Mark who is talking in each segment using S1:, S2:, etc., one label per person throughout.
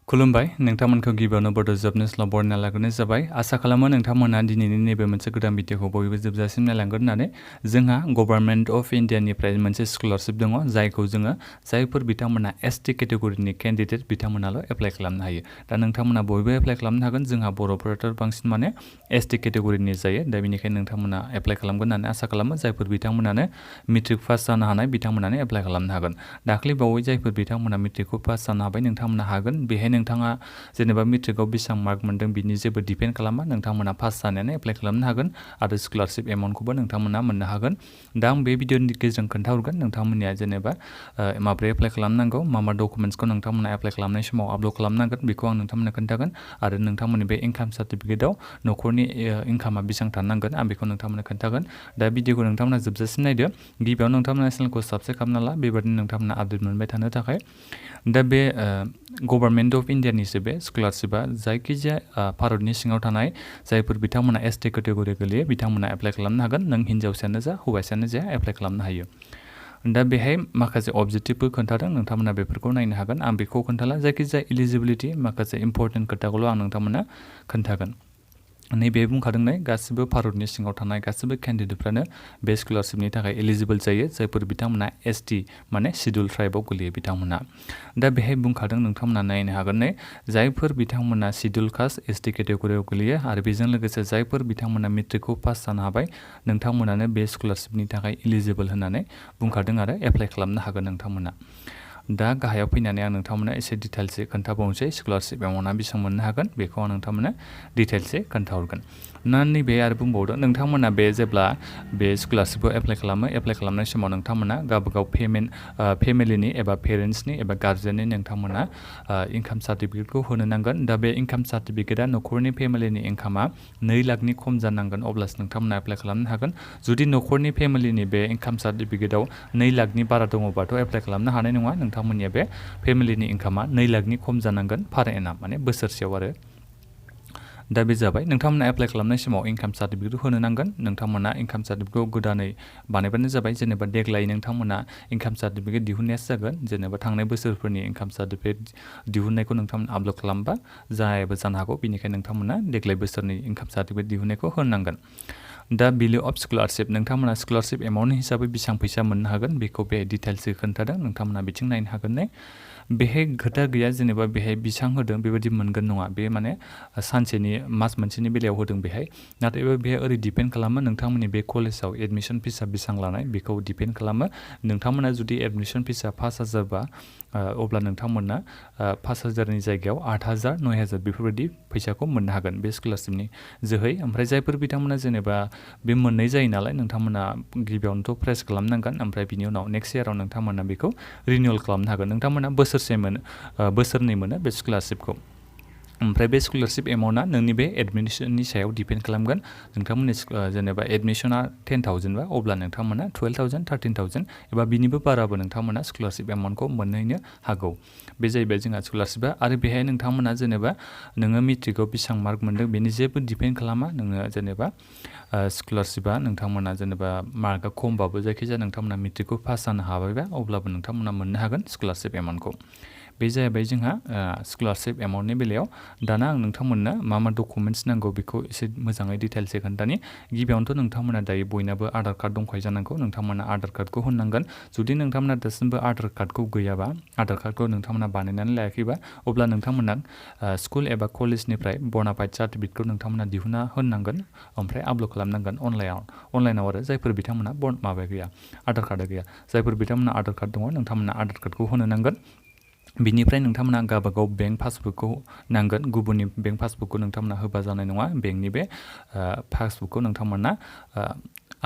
S1: खुलुमबाय नोंथांमोनखौ गिबियावनो बड' जब निउसलाव बरायना लाग्रोनाय जाबाय। आसा खालामो नोंथांमोना दिनैनि नैबे मोनसे गोदान भिडिअखौ बयबो जोबजासिम नायलांगोन होननानै। जोंहा गभर्नमेन्ट अफ इन्डियानिफ्राय मोनसे स्कलारशिप दङ जायखौ जोङो जायफोर बिथांमोना एसटि केटेगरिनि केन्डिडेट बिथांमोनाल' एप्लाइ खालामनो हायो। दा नोंथांमोना बयबो एप्लाइ खालामनो हागोन। जोंहा बर'फोराथ' बांसिन माने एसटि केटेगरिनि जायो। दा बेनिखायनो नोंथांमोना एप्लाइ खालामगोन होननानै आसा खालामो। जायफोर बिथांमोनानो मेट्रिक पास जानो हानाय बिथांमोनानो एप्लाइ खालामनो हागोन। दाख्लै बावै जायफोर बिथांमोना मेट्रिकखौ पास जानो हाबाय नोंथांमोना हागोन। बेहाय नोंथाङा जेनेबा मेट्रिकआव बेसेबां मार्क मोनदों बिनि जेबो डिपेन्ड खालामा। नोंथांमोना पास जानायानो एप्लाइ खालामनो हागोन आरो स्कलारशिप एमाउन्टखौबो नोंथांमोना मोननो हागोन। दा आं बे भिडिअनि गेजेरजों खोन्थाहरगोन नोंथांमोननिया जेनेबा माब्रै एप्लाइ खालामनांगौ, मा डकुमेन्ट्सखौ नोंथांमोना एप्लाइ खालामनाय समाव आपल'ड खालामनांगोन बेखौ आं नोंथांमोननो खोन्थागोन आरो नोंथांमोननि बे इनकाम सार्टिफिकेटआव न'खरनि इनकामा बेसेबां थानांगोन आं बेखौ नोंथांमोननो खोन्थागोन। दा भिडिअखौ नोंथांमोना जोबजासिम नायदो। गिबियाव नोंथांमोना चेनेलखौ साबस्क्राइब खालामना ला, बेबायदिनो नोंथांमोना आपडेट मोनबाय थानो थाखाय। दा बे गभर्नमेन्ट अफ इन्डियानिसो बे स्कलारशिपआ जायखिजाया भारतनि सिङाव थानाय जायफोर बिथांमोना एसटि केटेगरि गोलैयो बिथांमोना एप्लाइ खालामनो हागोन। नों हिन्जावसायानो जा हौवासायानो जा एप्लाइ खालामनो हायो। दा बेहाय माखासे अबजेक्टिभबो खोन्थादों, नोंथांमोना बेफोरखौ नायनो हागोन। आं बेखौ खोन्थाला, जायखिजाया इलिजिबिलिटि माखासे इम्परटेन्ट खोथाखौल' आं नोंथांमोननो खोन्थागोन। नैबे बुंखादों नै गासिबो भारतनि सिङाव थानाय गासिबो केन्डिडेटफ्रानो बे स्कलारशिपनि थाखाय एलिजिबोल जायो जायफोर बिथांमोना एसटि माने सिडुल ट्राइबआव गोलैयो बिथांमोना। दा बेहाय बुंखादों नोंथांमोना नायनो हागोन नै जायफोर बिथांमोना सिडुल कास्ट एसटि केटेगरियाव गोलैयो आरो बेजों लोगोसे जायफोर बिथांमोना मेट्रिकखौ पास जानो हाबाय नोंथांमोनानो बे स्कलारशिपनि थाखाय एलिजिबोल होननानै बुंखादों आरो एप्लाइ खालामनो हागोन नोंथांमोना। दा गाहायाव फैनानै आं नोंथांमोननो एसे डिटेल्सै खोन्थाबावनोसै स्कलारशिप एमाउन्टआ बेसेबां मोननो हागोन बेखौ आं नोंथांमोननो डिटेल्सै खोन्थाहरगोन। नैबे आरो बुंबावदों नोंथांमोना बे जेब्ला बे स्कलारशिपखौ एप्लाइ खालामो, एप्लाइ खालामनाय समाव नोंथांमोना गावबागाव फेमिलिनि एबा पेरेन्टसनि एबा गार्जेननि नोंथांमोना इनकाम सार्टिफिकेटखौ होनो नांगोन। दा बे इनकाम सार्टिफिकेटआ न'खरनि फेमिलिनि इनकामा 2 लाखनि खम जानांगोन अब्लासो नोंथांमोना एप्लाइ खालामनो हागोन। जुदि न'खरनि फेमिलिनि बे इनकाम सार्टिफिकेटआव 2 लाखनि बारा दङबाथ' एप्लाइ खालामनो हानाय नङा। नोंथांमोननिया बे फेमिलिनि इनकामा 2 लाखनि खम जानांगोन पार एनाम माने बोसोरसेयाव आरो। दा बे जाबाय नोंथांमोना एप्लाइ खालामनाय समाव इनकाम सार्टिफिकेटखौ होनो नांगोन। नोंथांमोना इनकाम सार्टिफिकेटखौ गोदानै बानायबानो जाबाय। जेनेबा देग्लाय नोंथांमोना इनकाम सार्टिफिकेट दिहुननायासो जागोन। जेनेबा थांनाय बोसोरफोरनि इनकाम सार्टिफिकेट दिहुननायखौ नोंथांमोना आपल'ड खालामबा जायाबो जानो हागौ। बेनिखायनो नोंथांमोना देग्लाय बोसोरनि इनकाम सार्टिफिकेट दिहुननायखौ होनांगोन। दा भेलु अफ स्कलारशिप नोंथांमोना स्कलारशिप एमाउन्ट हिसाबै बेसेबां फैसा मोननो हागोन बेखौ बे डिटेल्सै खोन्थादों। नोंथांमोना बिथिं नायनो हागोन ने। बेहाय खोथा गैया जेनेबा बेहाय बेसेबां होदों बेबायदि मोनगोन नङा। बे माने सानसेनि मास मोनसेनि बेलायाव होदों बेहाय। नाथाय बेहाय ओरै डिपेन्ड खालामो नोंथांमोननि बे कलेजाव एडमिसन फिसा बेसेबां लानाय बेखौ डिपेन्ड खालामो। नोंथांमोना जुदि एडमिसन फिसा 5,000 बा अब्ला नोंथांमोना 5,000नि जायगायाव 8,000 9,000 बेफोरबायदि फैसाखौ मोननो हागोन बे स्कलारशिपनि जोहै। ओमफ्राय जायफोर बिथांमोना जेनेबा बे मोननै जायो नालाय नोंथांमोना गिबियावनोथ' प्रेस खालामनांगोन। ओमफ्राय बिनि उनाव नेक्स्ट इयाराव नोंथांमोना बेखौ रिनिउवेल खालामनो हागोन। नोंथांमोना बोसोरनै मोनो बे स्कलारशिपखौ। ओमफ्राय बे स्कलारशिप एमाउन्टआ नोंनि बे एडमिसननि सायाव डिपेन्ड खालामगोन। नोंथांमोननि जेनेबा एडमिसना 10,000 बा अब्ला नोंथांमोना 12,000 13,000 एबा बिनिबो बाराबो नोंथांमोना स्कलारशिप एमाउन्टखौ मोनहैनो हागौ। बे जाहैबाय जोंहा स्कलारशिपआ। आरो बेहाय नोंथांमोना जेनेबा नोङो मेट्रिकआव बेसेबां मार्क मोनदों बेनि जेबो डिपेन्ड खालामा। नोङो जेनेबा स्कलारशिपआ नोंथांमोना जेनेबा मार्कआ खमबाबो जायखिजाया नोंथांमोना मेट्रिकखौ पास जानो हाबायबा अब्लाबो नोंथांमोना मोननो हागोन स्कलारशिप एमाउन्टखौ। बे जाहैबाय जोंहा स्कलारशिप एमाउन्टनि बेलायाव। दाना आं नोंथांमोननो मा डकुमेन्ट्स नांगौ बेखौ एसे मोजाङै डिटेल्सै खोन्थानि। गिबियावनोथ' नोंथांमोना दायो बयनाबो आधार कार्ड दंखायो जानांगौ। नोंथांमोना आधार कार्डखौ होनांगोन। जुदि नोंथांमोना दासिमबो आधार कार्डखौ गैयाबा, आधार कार्डखौ नोंथांमोना बानायनानै लायाखैबा अब्ला नोंथांमोना स्कुल एबा कलेजनिफ्राय बनाफाइड सार्टिफिकेटखौ नोंथांमोना दिहुनना होनांगोन। ओमफ्राय आपल'ड खालामनांगोन अनलाइनाव आरो जायफोर बिथांमोना माबा गैया आधार कार्डआ गैया। जायफोर बिथांमोना आधार कार्ड दङ नोंथांमोना आधार कार्डखौ होनो नांगोन। बिनिफ्राय नोंथांमोना गावबागाव बेंक पासबुकखौ नांगोन। गुबुननि बेंक पासबुकखौ नोंथांमोना होबा जानाय नङा। बेंकनि बे पासबुकखौ नोंथांमोना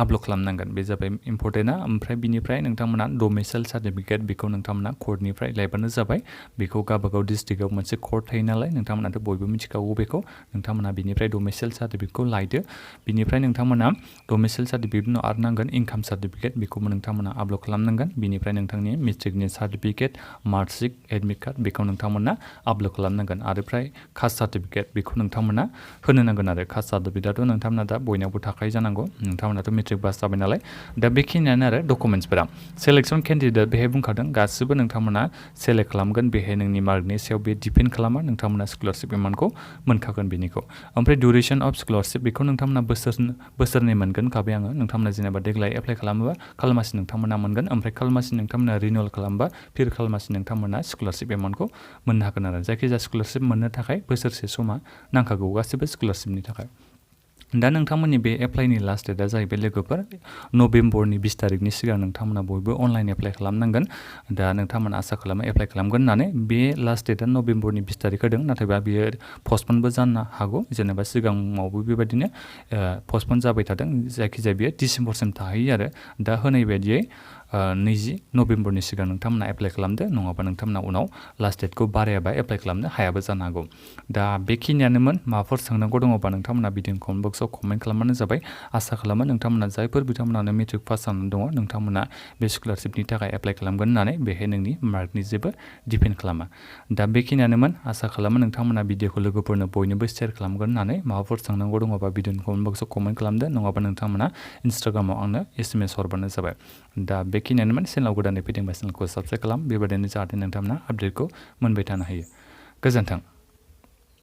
S1: आपल'ड खालामनांगोन। बे जाबाय इम्परटेन्टआ। ओमफ्राय बिनिफ्राय नोंथांमोना डमिसाइल सार्टिफिकेट बेखौ नोंथांमोना कर्टनिफ्राय लायबानो जाबाय। बेखौ गावबागाव डिस्ट्रिक्टआव मोनसे कर्ट थायो नालाय नोंथांमोनाथ' बयबो मिथिखागौ बेखौ। नोंथांमोना बिनिफ्राय डमिसाइल सार्टिफिकेटखौ लायदो। बिनिफ्राय नोंथांमोना डमिसाइल सार्टिफिकेटनि उनाव आरो नांगोन इनकाम सार्टिफिकेट बेखौबो नोंथांमोना आपल'ड खालामनांगोन। बिनिफ्राय नोंथांनि मेट्रिकनि सार्टिफिकेट, मार्कशिट, एडमिट कार्ड बेखौ नोंथांमोना आपल'ड खालामनांगोन आरो फ्राय कास्ट सार्टिफिकेट बेखौ नोंथांमोना होनो नांगोन आरो कास्ट सार्टिफिकेटआथ' नोंथांमोना दा बयनावबो थाखायो जानांगौ नोंथांमोनाथ' मेट्रिक पास जाबाय नालाय दा बेखिनियानो आरो डकुमेन्ट्सफोरा सेलेक्सन केन्डिडेट बेहाय बुंखादों गासिबो नोंथांमोना सेलेक्ट खालामगोन बेहाय नोंनि मार्कनि सायाव बे डिपेन्ड खालामा नोंथांमोना स्कलारशिप एमाउन्टखौ मोनखागोन बेनिखौ ओमफ्राय डिउरेसन अफ स्कलारशिप बेखौ नोंथांमोना बोसोरनै मोनगोन खाबाय आङो नोंथांमोना जेनेबा देग्लाय एप्लाइ खालामोबा खालमासि नोंथांमोना मोनगोन ओमफ्राय खालमासि नोंथांमोना रिनिउवेल खालामबा फिर खालमासि नोंथांमोना स्कलारशिप एमाउन्टखौ मोननो हागोन आरो जायखिजाया स्कलारशिप मोननो थाखाय बोसोरसे समा नांखागौ गासिबो स्कलारशिपनि थाखाय दा नोंथांमोननि बे एप्लाइनि लास्ट डेटआ जाहैबाय लोगोफोर नभेम्बरनि 20 तारिखनि सिगां नोंथांमोना बयबो अनलाइन एप्लाइ खालामनांगोन दा नोंथांमोना आसा खालामो एप्लाइ खालामगोन होननानै बे लास्ट डेटआ नभेम्बरनि 20 तारिख होदों नाथायबा बियो पस्टपनबो जानो हागौ जेनेबा सिगाङावबो बेबायदिनो पस्टपन जाबाय थादों जायखिजाया बियो डिसेम्बरसिम थाहैयो आरो दा होनाय बायदियै 20 नभेम्बरनि सिगां नोंथांमोना एप्लाइ खालामदो नङाबा नोंथांमोना उनाव लास्ट डेटखौ बारायाबा एप्लाइ खालामनो हायाबो जानो हागौ दा बेखिनियानोमोन माबाफोर सोंनांगौ दङबा नोंथांमोना भिडिअ कमेन्ट बक्सआव कमेन्ट खालामबानो जाबाय आसा खालामो नोंथांमोना जायफोर बिथांमोनानो मेट्रिक पास जानानै दङ नोंथांमोना बे स्कलारशिपनि थाखाय एप्लाइ खालामगोन होननानै बेहाय नोंनि मार्कनि जेबो डिपेन्ड खालामा दा बेखिनियानोमोन आसा खालामो नोंथांमोना भिडिअखौ लोगोफोरनो बयनोबो शेयार खालामगोन होननानै माबाफोर सोंनांगौ दङबा भिडिअ कमेन्ट बक्सआव कमेन्ट खालामदो नङाबा नोंथांमोना इन्सटाग्रामाव आंनो SMS हरबानो जाबाय दा बेखिनियानोमोन चेनेलाव गोदानै फैदोंबा चेनेलखौ साबस्क्राइब खालाम बेबायदिनो जाहाथे नोंथांमोना आपडेटखौ मोनबाय थानो हायो गोजोन्थों